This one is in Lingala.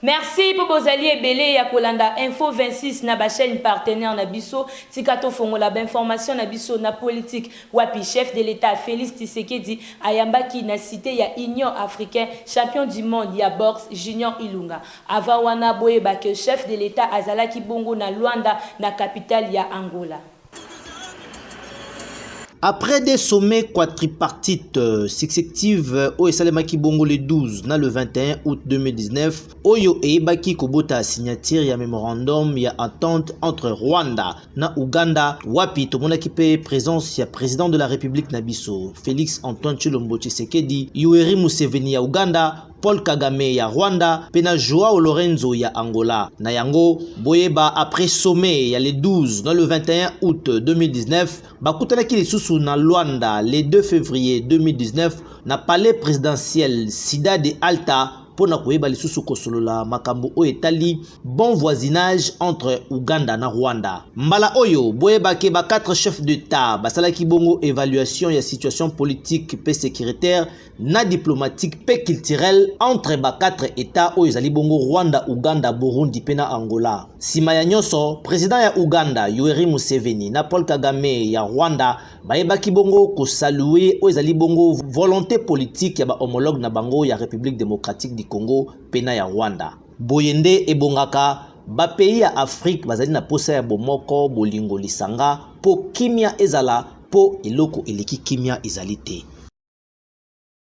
Merci po bozali ebele ya kolanda info 26 na ba chaines partenaires na biso. Tika tofongola ba informations na biso na politique. Wapi chef de l'Etat Felix Tshisekedi ayambaki na cite ya Union africain champion du monde ya boxe Junior Ilunga. Avant wana boyeba que chef de l'Etat azalaki bongo na Luanda na capitale ya Angola. Après des sommets quadripartites successives oyo esalemaki bongo le 12 na le 21 août 2019, oyo eyebaki kobota signature ya memorandum ya entente entre Rwanda na Ouganda, wapi tomonaki mpe présence ya président de la République na biso Félix Antoine Tshilombo Tshisekedi, Yoweri Museveni ya Ouganda, Paul Kagame ya Rwanda mpe na Joao Lorenzo ya Angola. Na yango, boyeba après sommet ya le 12 na le 21 août 2019, bakutanaki lisusu na Luanda le 2 février 2019 na palais présidentiel Cidade Alta mpo na koyeba lisusu kosolola makambo oyo etali bon voisinage entre Ouganda na Rwanda. Mbala oyo boyeba ke ba 4 chefs d'État basalaki bongo évaluation ya situation politique mpe sécuritaire na diplomatique mpe culturel entre ba 4 Etats oyo ezali bongo Rwanda, Ouganda, Burundi mpe na Angola. Sima ya nyonso, president ya Ouganda Yoweri Museveni na Paul Kagame ya Rwanda bayebaki bongo ko saluer oyo ezali bongo volonte politique ya ba homologues na bango ya Republique democratique du Congo mpe na ya Rwanda. Boye nde ebongaka, ba pays ya Afrique bazali na posa ya bomoko, bolingo, lisanga mpo kimia ezala mpo eloko eleki kimia ezali te.